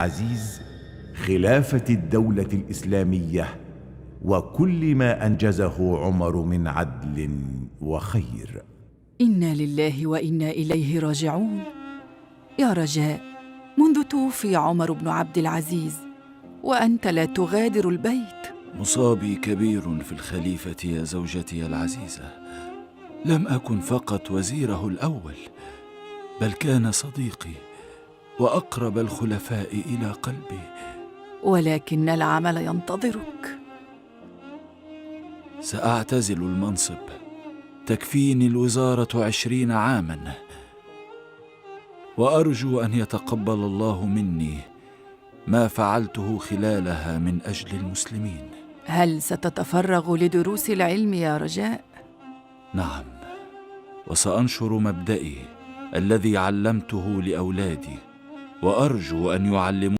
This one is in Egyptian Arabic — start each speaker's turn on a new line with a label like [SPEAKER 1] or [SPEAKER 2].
[SPEAKER 1] العزيز خلافة الدولة الإسلامية وكل ما أنجزه عمر من عدل وخير.
[SPEAKER 2] إنا لله وإنا إليه راجعون. يا رجاء، منذ توفي عمر بن عبد العزيز وأنت لا تغادر البيت.
[SPEAKER 3] مصابي كبير في الخليفة يا زوجتي العزيزة. لم أكن فقط وزيره الأول، بل كان صديقي وأقرب الخلفاء إلى قلبي.
[SPEAKER 2] ولكن العمل ينتظرك.
[SPEAKER 3] سأعتزل المنصب، تكفيني الوزارة 20 عاما، وأرجو أن يتقبل الله مني ما فعلته خلالها من أجل المسلمين.
[SPEAKER 2] هل ستتفرغ لدروس العلم يا رجاء؟
[SPEAKER 3] نعم، وسأنشر مبدئي الذي علمته لأولادي، وأرجو أن يعلموا